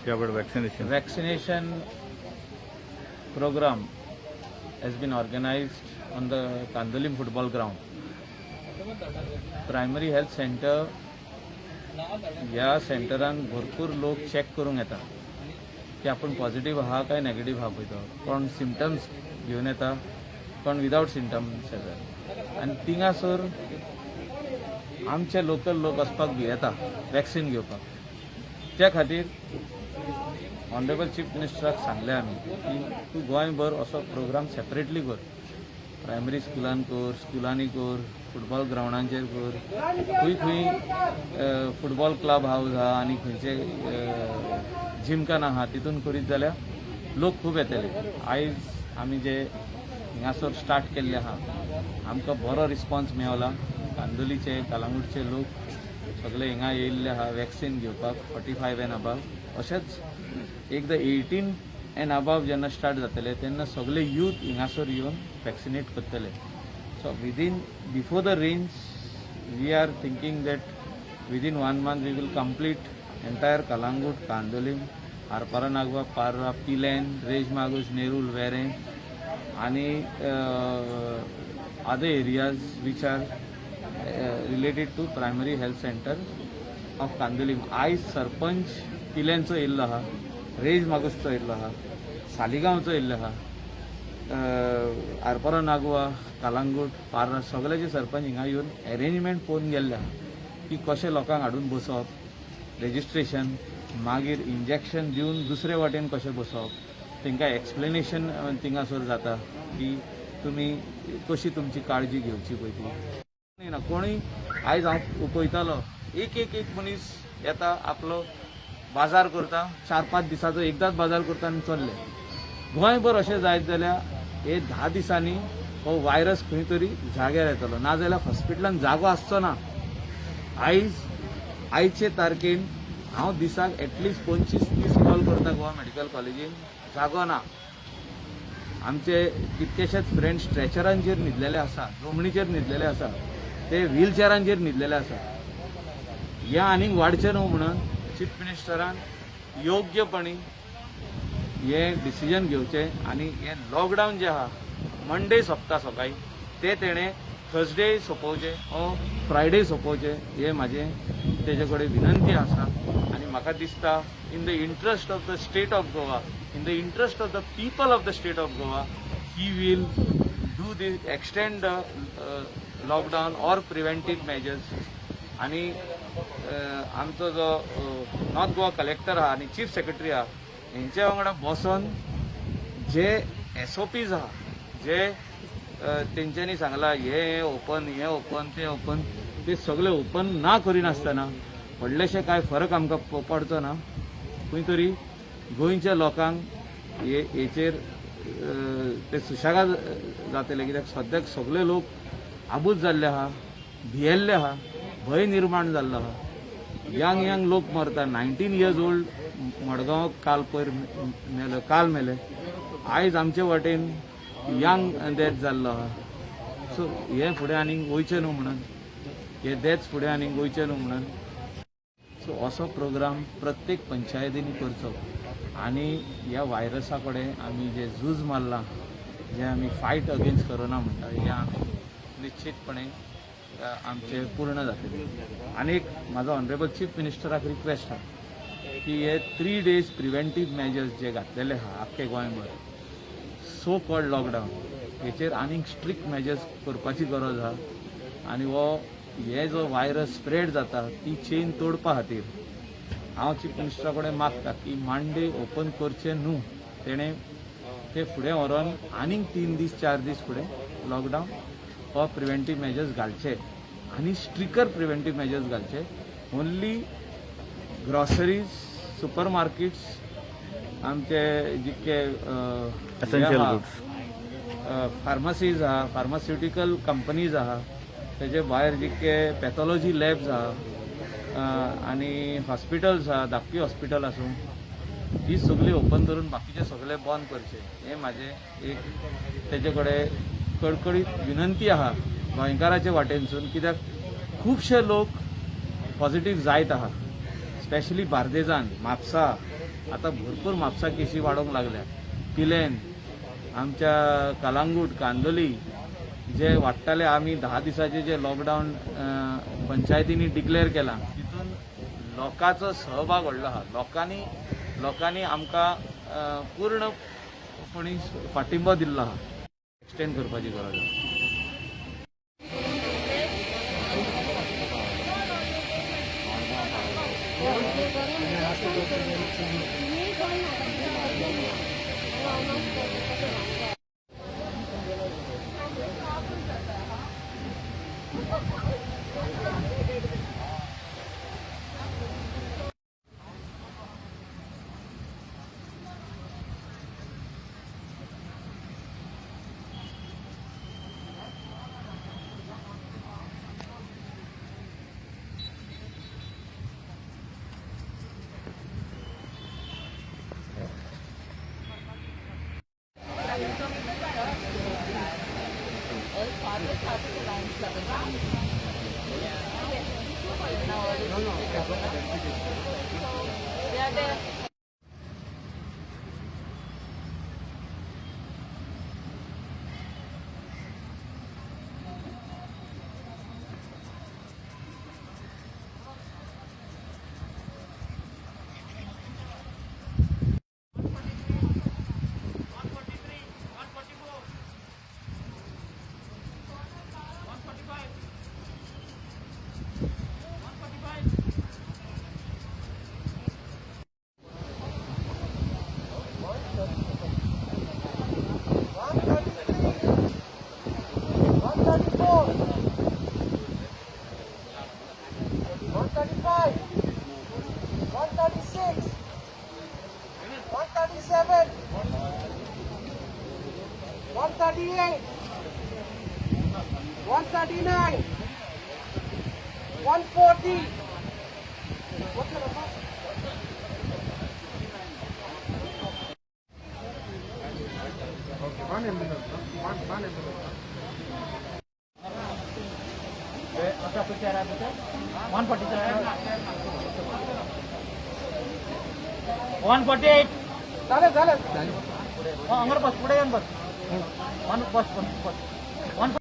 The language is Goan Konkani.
About vaccination. Vaccination program has been organized on the Candolim football ground. Primary health center ह्या सेंटरान भरपूर लोक चॅक करूंक येता की आपूण पॉझिटिव्ह आहा काय नॅगेटिव्ह आहा पळय तो. कोण सिमटम्स घेवन येता, कोण विदावट सिमटम्स येता आनी थिंगासर आमचे लोकल लोक वचपाक भियेता वॅक्सिन घेवपाक. त्या खातीर ऑनरेबल चीफ मिनिस्टराक सांगलें आमी की तूं गोंयभर असो प्रोग्राम सेपरेटली कर, प्रायमरी स्कुलान कर, स्कुलांनी कर, फुटबॉल ग्रावंडांचेर कर, खंय खंय फुटबॉल क्लब हावज आहा आनी खंयचे जिमखाना आहा तितून करीत जाल्यार लोक खूब येतले. आयज आमी जे हिंगासर स्टार्ट केल्ले आहा, आमकां बरो रिस्पॉन्स मेवला. कांदोलीचे, कलांगूटचे लोक सगळे हिंगा येयल्ले आहा वॅक्सिन घेवपाक, 45 एन अबाव. अशेंच एकदां 18 एन अबाव जेन्ना स्टार्ट जातले तेन्ना सगळे यूथ हिंगासर येवन वॅक्सिनेट करतले. So within, before the rains, we are thinking that within one month we will complete entire Calangute, Candolim, Arpora Nagwa, Parra, Pilerne, Reis Magos, Nerul, Verem आणि other areas which are related to primary health center of Candolim. आयज सरपंच पिलेनचो येयल्लो आहा, रेज मागूसचो येयल्लो आहा, सालिगांवचो येयल्लो आहा, आरपोरा नागवा, कालांगूट, पार्रा सगळ्याचे सरपंच हिंगा येवन एरेंजमेंट पळोवन गेल्ले आहा की कशें लोकांक हाडून बसोवप, रेजिस्ट्रेशन, मागीर इंजेक्शन दिवन दुसरे वाटेन कशें बसोवप, तांकां एक्सप्लेनेशन थिंगासर जाता की तुमी कशी तुमची काळजी घेवची पळय ती ना. कोणूय आयज हांव पळयतालो, एक एक एक मनीस येता, आपलो बाजार करता, 4-5 दिसाचो एकदांच बाजार करता आनी चल्ले. गोंयभर अशें जायत जाल्यार हे 10 दिसांनी हो व्हायरस खंय तरी जाग्यार येतलो, नाजाल्यार हॉस्पिटलान जागो आसचो ना. आयज आयचे तारखेन हांव दिसाक एटलिस्ट 25-30 कॉल करता गोवा मेडिकल कॉलेजीन, जागो ना. आमचे कितकेशेच फ्रेंड स्ट्रेचरांचेर न्हिदलेले आसा, जमणीचेर न्हिदलेले आसा, ते व्हीलचेरांचेर न्हिदलेले आसा. हें आनीक वाडचें न्हू म्हणून चीफ मिनिस्टरान योग्यपणी हें डिसिजन घेवचें आनी हें लॉकडावन जें आहा, मंडे सोंपता सकाळी, ते तेणें थर्सडे सोंपोवचें ओ फ्रायडे सोंपोवचें, हें म्हाजें तेजे कडेन विनंती आसा. आनी म्हाका दिसता, in the interest of the state of Goa, in the interest of the people of the state of Goa, he will do the extend the lockdown or preventive measures. आनी आमचो जो नॉर्थ गोवा कलेक्टर आहा आनी चीफ सेक्रेटरी आहा, हेंच्या वांगडा बसोन जे एसओपीज आहा, जे तेंच्यांनी सांगला, हे ओपन, हे ओपन, ते ओपन, ते सगळे ओपन ना करिनासतना व्हडलेशे कांय फरक आमकां पडचो ना. खंय तरी गोंयच्या लोकांक हे हेचेर ते सुशेगाद जातले, कित्याक सद्याक सगळे लोक आबूज जाल्ले आहा, भियेल्ले आहा, भंय निर्माण जाल्लो आहा. यंग यंग लोक मरता. 19 इयर्स ओल्ड मडगांव काल पयर मेलो, काल मेले. आयज आमचे वाटेन यंग डेथ जाल्लो आहा. सो हे फुडें आनीक वयचें न्हू म्हणून, हे डेथ्स फुडें आनीक वयचें न्हू म्हणून, सो असो प्रोग्राम प्रत्येक पंचायतींनी करचो आनी ह्या व्हायरसा कडेन आमी जे झूज मारलां, जे आमी फायट अगेन्स्ट कोरोना म्हणटा, हे आमी निश्चितपणे आमचे पूर्ण जातले. आनी एक म्हाजो ऑनरेबल चीफ मिनिस्टराक रिक्वेस्ट आहा की हे 3 डेज प्रिवेंटीव मेजर्स जे घातलेले आहा आख्खे गोंयभर, सो कॉल्ड लॉकडावन, हेचेर आनीक स्ट्रिक्ट मेजर्स करपाची गरज आहा. आनी हो हे जो व्हायरस स्प्रेड जाता ती चेन तोडपा खातीर हांव चीफ मिनिस्टरा कडेन मागता की मांडे ओपन करचें न्हू, तेणें ते फुडें व्हरोन आनीक 3 दीस, 4 दीस फुडें लॉकडावन वा प्रिवेंटीव मेजर्स घालचे आनी स्ट्रिक्टर प्रिवेंटीव मेजर्स घालचे. ओन्ली ग्रॉसरीज, सुपर मार्केट्स, आमचे जितके Essential goods. Pharmacies आहा, फार्मास्युटिकल कंपनीज आहा, तेजे भायर जितके पॅथॉलॉजी लॅब्स आहा आनी हॉस्पिटल्स आहा, धाकटी हॉस्पिटल आसूं, ही सगळी ओपन करून बाकीचे सगळे बंद करचे, हे म्हाजें एक तेजे कडेन कडकडीत विनंती आहा गोंयकाराचे वाटेनसून, कित्याक खुबशे लोक पॉझिटीव जायत आहा, स्पेशली बार्देजान, म्हापसा. आतां भरपूर म्हापसा केशी वाडोवंक लागल्या. पिलेन, आमच्या कलांगूट, कांदोली जे वाडटाले, आमी 10 दिसाचे जे लॉकडावन पंचायतींनी डिक्लेअर केला तितून लोकांचो सहभाग व्हडलो आहा. लोकांनी लोकांनी आमकां पूर्णपणी पाठिंबो दिल्लो आहा. एक्सटेंड करपाची गरज आसा. 148. झालं झालं. हांगर बस, फुडें येवन बस. वन बस बस बस वन.